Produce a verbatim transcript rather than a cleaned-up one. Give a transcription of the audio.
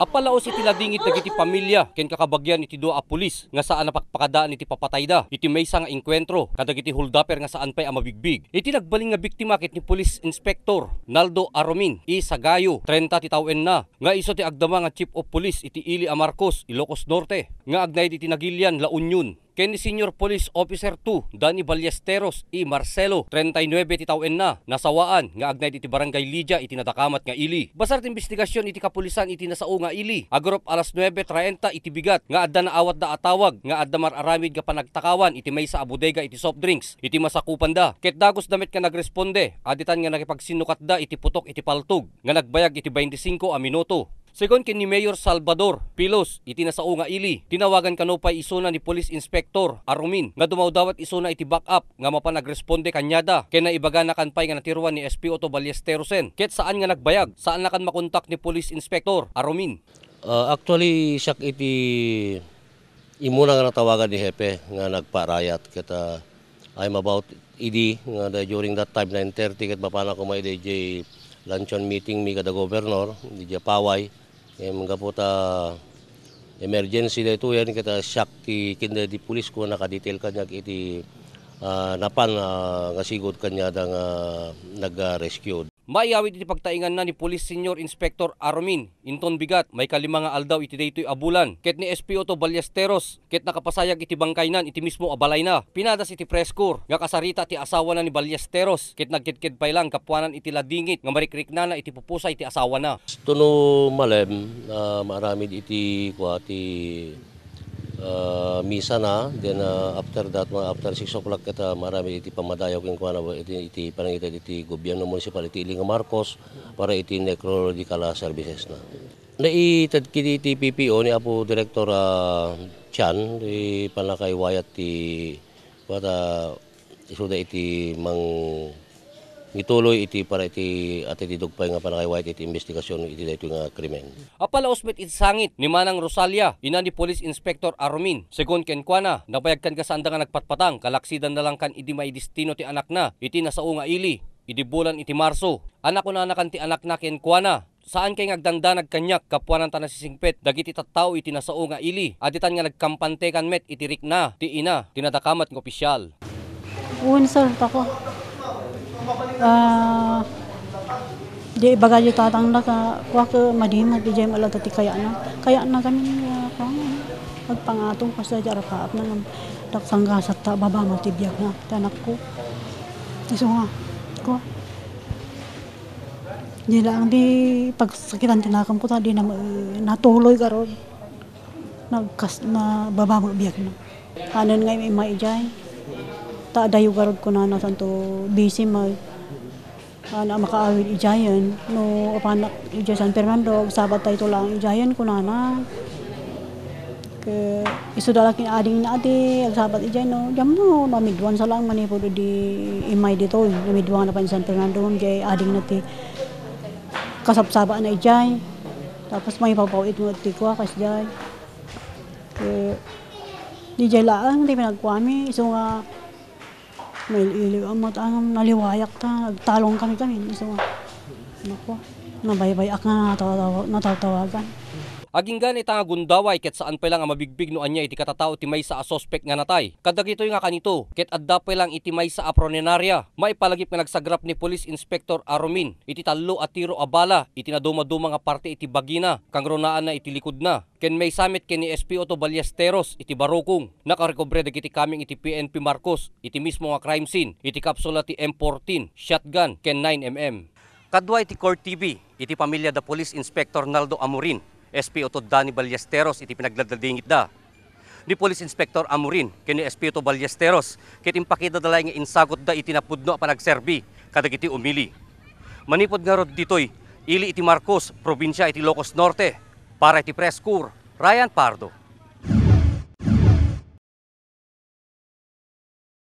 Napalaos iti ladingit dagiti pamilya ken kakabagian iti dua a pulis nga saan a pakpakadaan iti papatayda iti maysa nga engkuentro kadagiti holdaper nga saan pay a mabigbig. Iti nagbalin nga biktima ket ni Police Inspector Naldo Aromin E. Sagayo, trenta ti tawenna, nga isu ti agdama nga Chief of Police iti ili a Marcos, Ilocos Norte, nga agnaed iti Nagilian, La Union, ken ni Senior Police Officer two Danny Ballesteros E. Marcelo, treinta y nueve ti tawenna, nasawaan, nga agnaed iti Barangay Lidia iti nadakamat nga ili. Basar ti imbestigasion iti kapulisan iti nasao nga ili, agarup alas nuebe treinta iti bigat, nga adda naawatda a tawag nga adda mar-aramid nga panagtakawan iti maysa a bodega iti soft drinks iti masakupanda, ket dagosda met nga nagresponde, aditan nga nakipagsinnukatda iti putok iti paltog nga nagbayag iti baintisingko a minuto. Segun ken ni Mayor Salvador Pilos, iti nasao nga ili, tinawagan kano pay isuna ni Police Inspector Arumin nga dumawdawat isuna iti backup nga mapan agresponde kaniada, ken naibaganakan pay nga natiruan ni S P Otto Ballesterosen ket saan nga nagbayag, saannakan makontak ni Police Inspector Arumin. Ah, actually, siak iti immuna nga natawagan ni Hepe nga nagparayat ket, ah, I'm about idi nga da-, during that time, nine thirty, ket mapanak koma idiay luncheon meeting mi kada gobernador, idiay Paway. Ngem gapu ta emergency daytoyen, ket, ah, siak ti kinda di pulis ko, nakadetail kaniak iti, ah, napan, ah, nga sigud kaniada nga nag-, ah, rescue. Maiyawid iti pagtainganna ni Police Senior Inspector Aromin, inton bigat, maikalima nga aldaw iti daytoy a bulan, ket ni S P Otto Ballesteros, ket nakapasayag iti bangkaynan iti mismo a balayna. Pinadas iti press corps nga kasarita ti asawana ni Ballesteros, ket nagkedked pay lang gapuanan iti ladingit nga marikriknana iti pupusay ti asawana. Tuno malem, ah, maaramid iti, kua, ti ah, misa na, then, ah, after that, mga after six o'clock ket, ah, maaramid iti pammadayaw kenkuana iti, iti panangited iti gobyerno municipal iti ili nga Marcos para iti necrological, ah, services na. Naited ket iti P P O ni Apo Director, ah, Chan, ti pannakaiwayat ti, what, ah, isuda iti mang-, ngituloy iti para iti atitidog pay nga pannakaiwayat iti imbestigasion iti daytoy nga krimen. Napalaos met iti sangit ni Manang Rosalia, ina ni Police Inspector Arumin. Segun kenkuana, nabayag kan nga saanda nga nagpatpatang, kalaksidanna lang kan idi maidestino ti anakna iti nasao nga ili, idi bulan iti Marso. Ania kunanakan ti anakna kenkuana, "Saankay nga agdandanag kaniak gapuanan ta nasisingpet dagiti tattao iti nasao nga ili, aditan nga nagkampantekan met iti rikna ti ina," ti nadakamat nga opisyal. Wen, sir, tako. Ah, di ibaga di tatangna ka, kua, ket madi met, di jay malata ti kayatna. Kayatna kami, ah, kua, agpangatong, kas da di arapaapna, ngem daksanggasat ta, baba met ti biagna, ti anakko. Isu nga, kua. Di laeng di pagsakitan ti nakemko ta di na, natuloy garud. Nagkas-, nababa met biagna. Kanen nga immay idiay. Ta adayo garud kunana, santo busy met. Ania a makaawid idiayen. No apanak idiay San Fernando, agsabattayto laeng idiayen kunana. Ket isuda la ken adingna a di agsabat idiay, no, diamno, no, amiduansa laeng manipud idi immay ditoy. Amiduanna pay San Fernando, ngem diay adingna ti kasabsabatna idiay. Tapos mangipawpaw-it met ti kua, kasdiay. Ket didiay laeng ti pinagkuami, isu nga mail-iliw a met, ngem naliwayak ta, nagtalongkami kami, isu nga, naku, nabaybay-ak nga natatawa-, natatawagan. Agingga ita nga gundaway ket saan pay lang a mabigbig no ania iti katatao ti maysa a suspek nga natay. Kadagitoy nga kanito, ket adda pay lang iti maysa a funeraria, maipalagip nga nagsagrap ni Police Inspector Aromin iti tallo a tiro a bala iti nadumaduma nga parte iti bagina, kangrunaanna iti likudna. Ken maysa met ken ni S P Otto Ballesteros iti barukong, nakarekobre dagiti kameng iti P N P Marcos iti mismo nga crime scene iti kapsula ti M fourteen, shotgun, ken nine M M. Kadua iti Core T V iti pamilya da Police Inspector Naldo Amorin, S P Otto Danny Ballesteros iti pinagladladingitda. Ni Police Inspector Amorin ken ni S P Otto Ballesteros ket impakitada laeng nga insagutda iti napudno a panagserbi kadagiti umili. Manipud ngarud ditoy, ili iti Marcos, probinsia iti Ilocos Norte, para iti Press Corps, Ryan Pardo.